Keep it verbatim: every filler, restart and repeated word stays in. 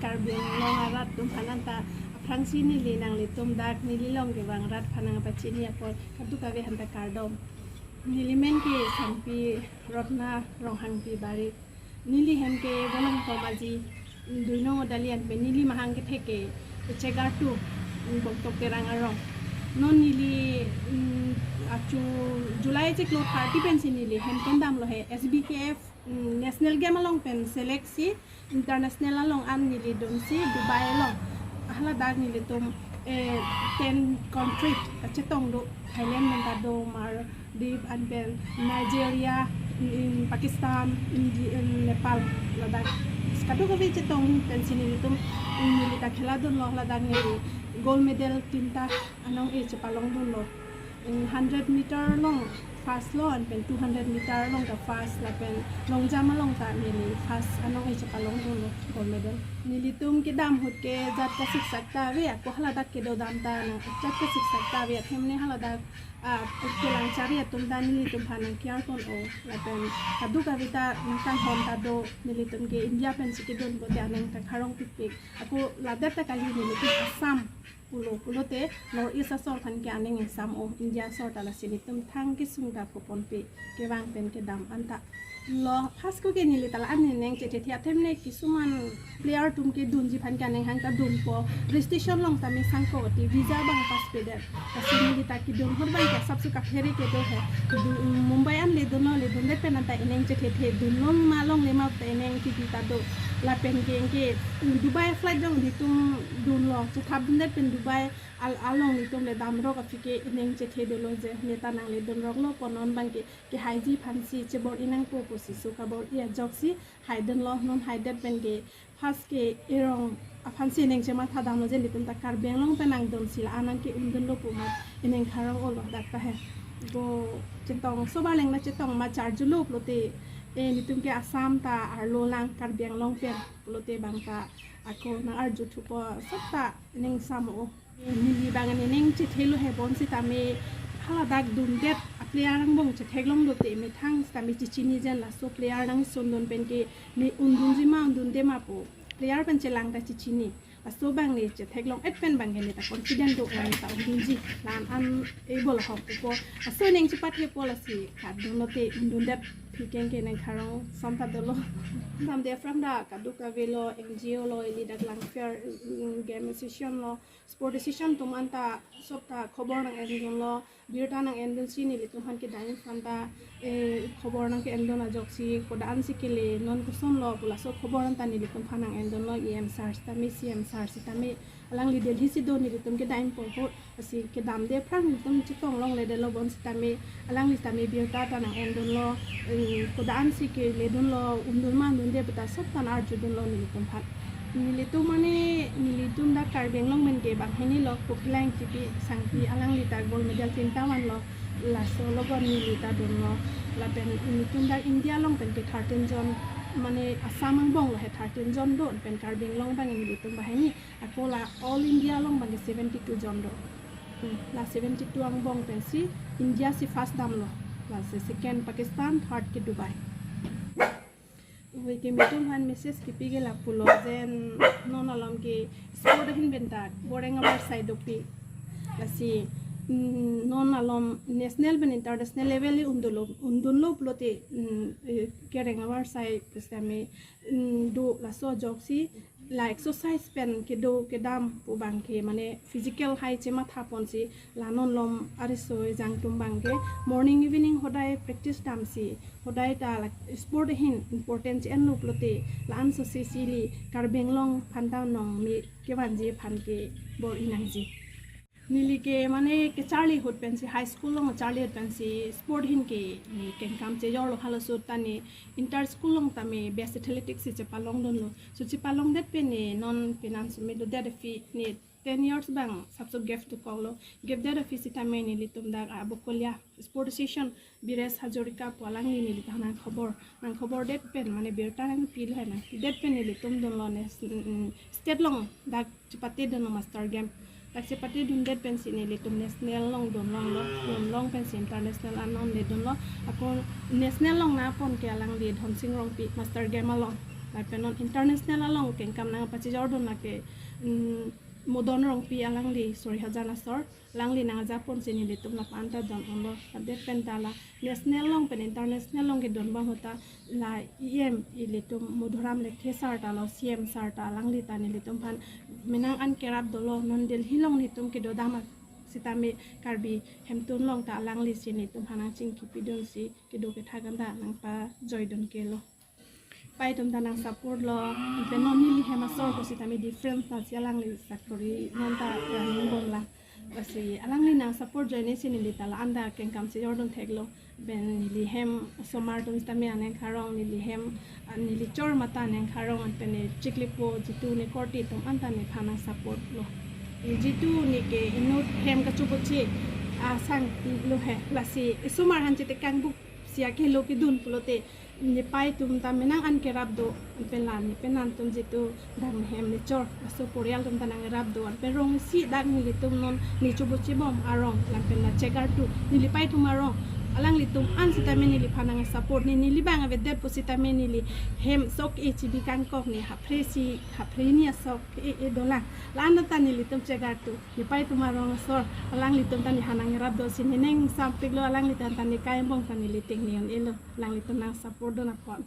Karbi Anglong arat atum aphan anta aphrangsi neli nanglitum dak neli along kevang rat aphan nangpachini apot kadokave aphanta kardom. Neli men ke Sampi Rotna Ronghangpi Barik. Neli hem ke Volongkom Aji, Duinong Odali an pen neli mahang kethe ke Chegartu, Bongtok Terang arong. Non neli, mm, achu July chiklo thirty pensi neli hem kendamlo he S B K F, mm, National Game along pen select si international along an neli dunsi Dubai along. Haladak nelitum, eh, ten country kachetong do, Thailand pen ta do, Maldives an pen, Nigeria, in Pakistan, Indi-, in Nepal, ladak. Kadokave chetong pensi nelitum, mm, neli ta khela dunlo, ladak neli gold medal tinta anong-e chepalong dunlo. In hundred meter along first lo, an pen two hundred meter along ta first, lapen long jump along ta neli first anong-e chepalong dunlo gold medal. Nelitum kedam ahut ke jat kasiksak ta ave, ako haladak kedo dam ta nang jat kasiksak ta ave, athemne haladak, ah, kelang chari atum ta nelitum aphan nangkehar pon-o, lapen kadokave ta nangkanghon ta do, nelitum ke India pensi kedun pote aning ta kharong pikpik. Ako ladak ta kali, nelitum Assam pulo, pulote North East asor aphan ke aning ingsam-o, India asor ta. Lasi nelitum thang kesung ta koponpe kevang pen kedam anta. Lo, first ko ke neli ta la-an aning chethethe athemne kisuman player atum kedunji aphan ke aning hang ta dunpo. Registration along ta me sangko ti visa abang pass pedet. Lasi neli ta kedun ahut abang ke asapso kaphere kedo he. Du-, Mumbai an le dunlo, le dundet pen anta aning chethethe, dunlong ma longle ma ta aning kipi ta do. Lapen ke, ke Dubai flight along nelitum dunlo, chethap dundet pen Dubai al-, along nelitum le damrok aphi ke aning chethe dolo je, ne ta nangle dunroklo, po non abang ke kehaiji aphansi chebor-i nangpo pusi so kabor-i ajoksi hai dunlo. Non haidet pen ke first ke erong aphansi aning chematha damlo je, nelitum ta Karbi Anglong pen nangdunsi la-an nangke-un dunlo pu amat aning kharong-olo dak ta he. Bo chetong, soba leng na chetong ma charjulo pulote, eh, nelitum ke Assam ta arlo lang, Karbi Anglong pen pulote abang ta ako nang-arju thupo, sop ta aning sam-o. Neli abang aning chethelo he, bonsitame haladak dundet a-player angbong chetheklong dote methang sitame chechini jen, laso player nangsun dun pen ke ne undunji ma undunde ma pu player pen chelang ta chechini. Laso abang ne chetheklong-et pen abang ke ne ta confident do, ne ta undunji, la-an unable ahok pupo. Laso aning chepathepo, lasi kadunlote undundet aphi ke aning kharong som ta dolo. Damde aphrang ta kadokave lo, N G O lo, ili dak Langpher, mm, Game Association lo, Sport Association atum anta sop ta khobor nang-en dunlo, birta nang-en dunsi nelitum aphan kedam aphan ta, eh, khobor nangke-en dun ajoksi, kodak ansi kele, non kosonlo pu laso khobor anta nelitum aphan nang-en dunlo, E M sir sitame, C M sir sitame, alangli Delhi si do, nelitum kedam po ahut, lasi kedamde aphrang nelitum chetong longledetlo, bonsitame alangli sitame birta ta nang-en dunlo, eh, kodak ansi kele dunlo, undun ma undunde puta sop ta nang-arju dunlo nelitum aphan. Nelitum mane, nelitum dak Karbi Anglong pen ke banghini lo, Kokila Engtipi Sangpi, alangli ta gold medal tinta vanlo, laso logon neli ta dunlo. Lapen nelitum dak India along pen ke thirteen jon, mane Assam angbong lo he thirteen jon do, pen Karbi Anglong abang nelitum banghini, ako la all India along abang ke seventy two jon do. Hmm, la seventy two angbong pensi India si first damlo, lasi second Pakistan, third ke Dubai. Ove ke nelitum aphan message kipi ke lapulo, jen non alom ke sport ahin pen ta bor-i avarsai dopik. Lasi, mm, non alom national pen international level le undunlo, undunlo pulote, mm, eh, kereng avarsai pusitame, mm, do, laso ajoksi la exercise pen kedo kedam pu abang ke mane physical hai chematha ponsi, la non alom ariso ejang atum abang ke morning evening hodai practice damsi, hodai ta la sport ahin important che-enlo pulote la-an sose si ili Karbi Anglong aphan ta nong me kevanji aphan ke bor-i nangji. Neli ke mane kecharli ahut pensi, high school along charli ahut pensi sport ahin ke ne kengkam chejorlo, halaso ta ne inter school along tame best athletics si chepalong dunlo. So chepalongdet pen ne non penan sumi dodet aphi ne ten years abang asapso gap dokoklo. Gap det aphi sitame nelitum dak a-Bokolia Sport Association, Bires Hazarika pu alangli neli ta nangkhobor, nangkhobor det pen mane birta nangpilo he, nangpidet pen nelitum dunlo nes-, mm, mm, state along dak chepate dunlo Master Game. Dak chepate dundet pensi nelitum national along dunlonglo, dunlong pensi international an non le dunlo. Ako national along nangpon ke alangli Dhonsing Rongpi Master Game along. Lapen non international along kengkam nangpachejordun lake, mm, Modon Rongpi alangli Sorihajan asor, alangli nangjaponsi nelitum lapu-an ta don-unlo. Ladet pen ta la national along pen international along kedon abang ahut ta la E M ilitum Madhuram Lekthe sir ta lo, C M sir ta, alangli ta nelitum aphan menang an kerap dolo. Non Delhi along nelitum kedodam sitame Karbi Hemtun along ta alanglisi nelitum aphan nangchingkipidunsi kedo kethak an ta nangpajoidun kelo. Pei atum ta nangsupport lo, lapen non neli hem asor ko sitame different nasi alangli sakori non ta running bomlang. Lasi alangli nangsupport ajoinesi neli ta la-an ta kengkam chejordun theklo. Lapen neli hem osomar atum sitame aneng karong, neli hem, ah, neli chor mata aneng karong, lapen ne chiklipo Jitu ne korte atum anta nephan nangsupport lo. Ne Jitu ne ke inut hem kachoboche asangti lo he. Lasi osomar aphan chetekang buk sia kelo kedun pulote, nepei atum ta menang an kerap do, lapen la nepenan atum Jitu dang hem ne chor, laso porial atum ta nangrap do, lapen rong isi dak nelitum non ne choboche bom arong, lapen la chegar tu nelipei atum arong, alanglitum an sitame neliphan nangsupport, ne neli abang avedet pusitame neli hem sok e chibi kangkok ne haphre isi haphre hini asok e e dolang. La-an ta nelitum chegar tu, nepei atum arong asor, alanglitum ta nephan nangrap dosi ne ning sampik lo, alanglitum ta ne kai angbong ta neli tengne un-elo, alanglitum nangsupport dun apot.